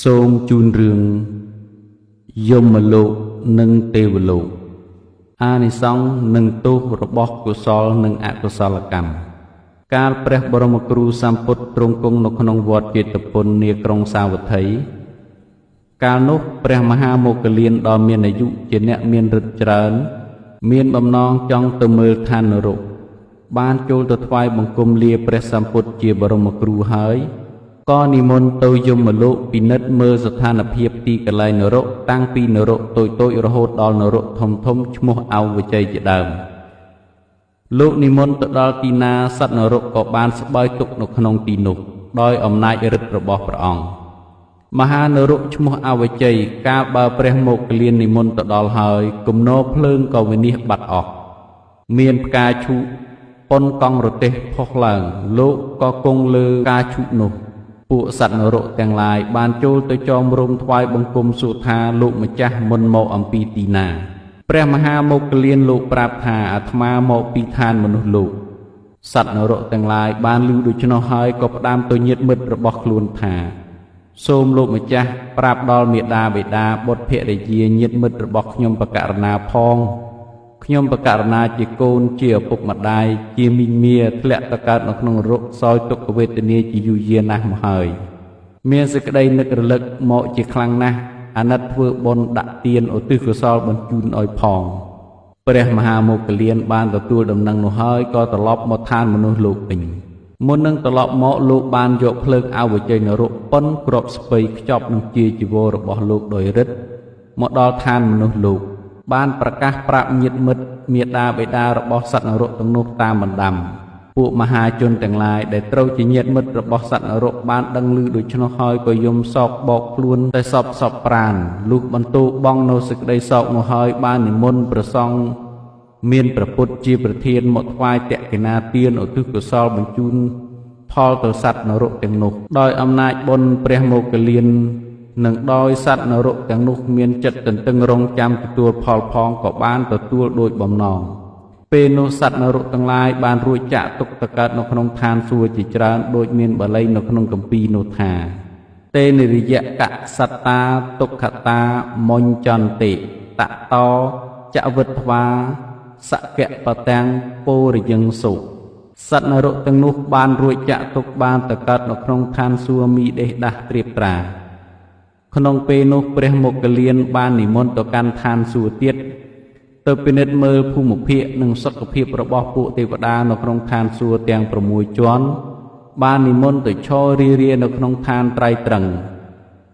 សូមជូនរឿងយមលោកនិងទេវលោក អានិសង្សនិងទោសរបស់កុសលនិងអកុសលកម្មកាលព្រះបរមគ្រូសម្ពុទ្ធទ្រង់គង់នៅក្នុងវត្តជេតពននាក្រុងសាវត្ថីកាលនោះព្រះមហាមោគលានដ៏មានអាយុជាអ្នកមានឫទ្ធិច្រើន មានបំណងចង់ទៅមើលឋាននរកបានចូលទៅថ្វាយបង្គំលាព្រះសម្ពុទ្ធជាបរមគ្រូហើយក៏និមន្តទៅយមលោកពិនិត្យមើលស្ថានភាពទីកន្លែងនរកតាំងពីនរកតូចៗរហូតដល់នរកធំៗឈ្មោះអវជ័យជាដើមលោកនិមន្តទៅដល់ទីណាសត្វនរកក៏បានស្បើយទុកនៅក្នុងទីនោះដោយអំណាចឫទ្ធិរបស់ព្រះអង្គមហានរកឈ្មោះអវជ័យកាលបើព្រះមោគលាននិមន្តទៅដល់ហើយគំនរភ្លើងក៏វិនាសបាត់អស់មានផ្កាឈូកប៉ុនកង់រទេះផុសឡើងលោកក៏គង់លើផ្កាឈូកនោះពួកសត្វនរកទាំងឡាយបានចូលទៅចោមរោមថ្វាយបង្គំសួរថាលោកម្ចាស់មុនមកអំពីទីណាព្រះមហាមោគលានលោកប្រាប់ថាអាត្មាមកពីឋានមនុស្សលោកសត្វនរកទាំងឡាយបានឮដូច្នោះហើយក៏ផ្ដាំទៅញាតិមិត្តរបស់ខ្លួនថាសូមលោកម្ចាស់ប្រាប់ដល់មេដាបិតាបុត្រភរិយាញាតិមិត្តរបស់ខ្ញុំបករណាផងខ្ញុំបករណាជាកូនជាឪពុកម្ដាយជាមីងមាធ្លាក់ទៅកើតនៅក្នុងនរកសោយទុក្ខវេទនាជាយូរយារណាស់មកហើយមានសេចក្តីនឹករលឹកមកជាខ្លាំងណាស់អាណិតធ្វើបុណ្យដាក់ទានឧទ្ទិសកុសលបញ្ជូនឲ្យផងព្រះមហាមោគលានបានទទួលដំណឹងនោះហើយក៏ត្រឡប់មកឋានមនុស្សលោកវិញមុននឹងត្រឡប់មកលោកបានយកភ្លើងអវជ័យនរកប៉ុនគ្រាប់ស្ពៃខ្ចប់នឹងជាជីវររបស់លោកដោយឫទ្ធិមកដល់ឋានមនុស្សលោកបានប្រកាសប្រាប់ញាតិមិត្តមេដាបិតារបស់សត្វនរកទាំងនោះតាមបណ្ដាំពួកមហាជនទាំងឡាយដែលត្រូវជាញាតិមិត្តរបស់សត្វនរកបានដឹងឮដូច្នោះហើយក៏យំសោកបោកខ្លួនតែសពសពប្រានលុះបន្ទោបងនៅសេចក្តីសោកនោះហើយបាននិមន្តព្រះសង្ឃមានព្រះពុទ្ធជាប្រធានមកថ្វាយតក្កណាទានឧទ្ទិសកុសលបញ្ជូនផលទៅសត្វនរកទាំងនោះដោយអំណាចបុណ្យព្រះមោគលាននិងដោយសត្វនរកទាំងនោះមានចិត្តទន្ទឹងរង់ចាំទទួលផលផងក៏បានទទួលដោយបំណងពេលនោះសត្វនរកទាំងឡាយបានរួចចាក់ទុកទៅកើតនៅក្នុងឋានសួគ៌ជាច្រើនដូចមានបាលីនៅក្នុងគម្ពីរនោះថាតេនិរិយកសត្តាទុក្ខតាមុញ្ចន្តិតតោចវិទ្វាសកបទាំងពរិយឹងសុសត្វនរកទាំងនោះបានរួចចាក់ទុកបានទៅកើតនៅក្នុងឋានសួគ៌មីដេសដាស់ត្រៀបត្រាក្នុងពេលនោះព្រះមោគលានបាននិមន្តទៅកាន់ឋានសួគ៌ទៀតទៅពិនិត្យមើលភូមិភាគនិងសុខភាពរបស់ពួកទេវតានៅក្នុងឋានសួគ៌ទាំង6ជាន់បាននិមន្តទៅឈររីរានៅក្នុងឋានត្រៃត្រឹង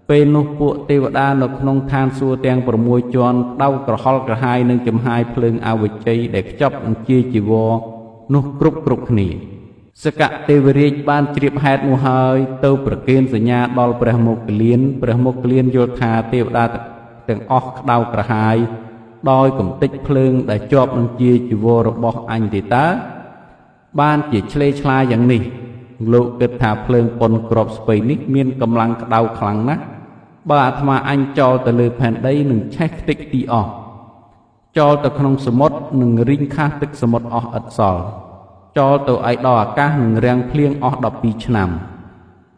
ពេលនោះពួកទេវតានៅក្នុងឋានសួគ៌ទាំង6ជាន់ក្តៅក្រហល់ក្រហាយនឹងចំហាយភ្លើងអវជ័យដែលខ្ចប់នឹងជាជីវរនោះគ្រប់គ្នាសកទេវរាជបានជ្រាបហេតុនោះហើយទៅប្រគេនសញ្ញាដល់ព្រះមោគលានព្រះមោគលានយល់ថាទេវតាទាំងអស់ក្តៅក្រហាយដោយកំទេចភ្លើងដែលជាប់នឹងជាជីវររបស់អញទេតើបានជាឆ្លេឆ្លាយ៉ាងនេះលោកគិតថាភ្លើងប៉ុនគ្រាប់ស្ពៃនេះមានកម្លាំងក្តៅខ្លាំងណាស់បើអាត្មាអញចោលទៅលើផែនដីនឹងឆេះខ្ទេចទីអស់ចោលទៅក្នុងសមុទ្រនឹងរីងខាស់ទឹកសមុទ្រអស់ឥតសល់ចោលទៅឯដល់អាកាសនឹងរាំងភ្លៀងអស់12ឆ្នាំ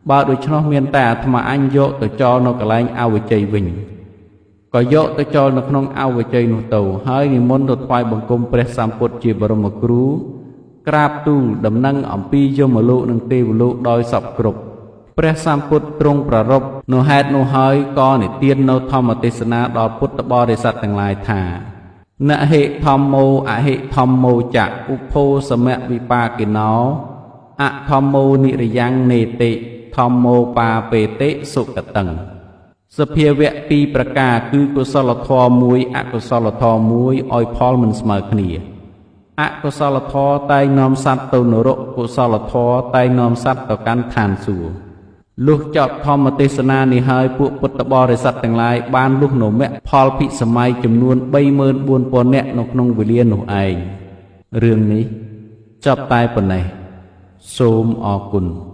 បើដូច្នោះមានតែអាត្មាអញយកទៅចោលនៅកន្លែងអវជ័យវិញក៏យកទៅចោលនៅក្នុងអវជ័យនោះទៅហើយនិមន្តទៅថ្វាយបង្គំព្រះសម្ពុទ្ធជាបរមគ្រូក្រាបទូលដំណឹងអំពីយមលោកនិងទេវលោកដោយសពគ្រប់ព្រះសម្ពុទ្ធទ្រង់ប្រារព្ធនៅហេតុនោះហើយក៏និទាននៅធម្មទេសនាដល់ពុទ្ធបរិស័ទទាំងឡាយថានហិធម្មោអហិធម្មោចៈឧភោសមវិបាកិណោអធម្មោនិរយ៉ាងនេតិធម្មោបាបេតិសុគតឹងសភាវៈពីរប្រការគឺកុសលធម៌មួយអកុសលធម៌មួយឲ្យផលមិនស្មើគ្នាអកុសលធម៌តែងនាំសត្វទៅនរកកុសលធម៌តែងនាំសត្វទៅកាន់ឋានសួគ៌លុះចប់ធម្មទេសនានេះហើយពួកពុទ្ធបរិស័ទទាំងឡាយបានលុះនៅមគ្គផលភិសម័យចំនួន 34,000 នាក់នៅក្នុងវេលានោះឯងរឿងនេះចប់តែប៉ុណ្ណេះសូមអរគុណ។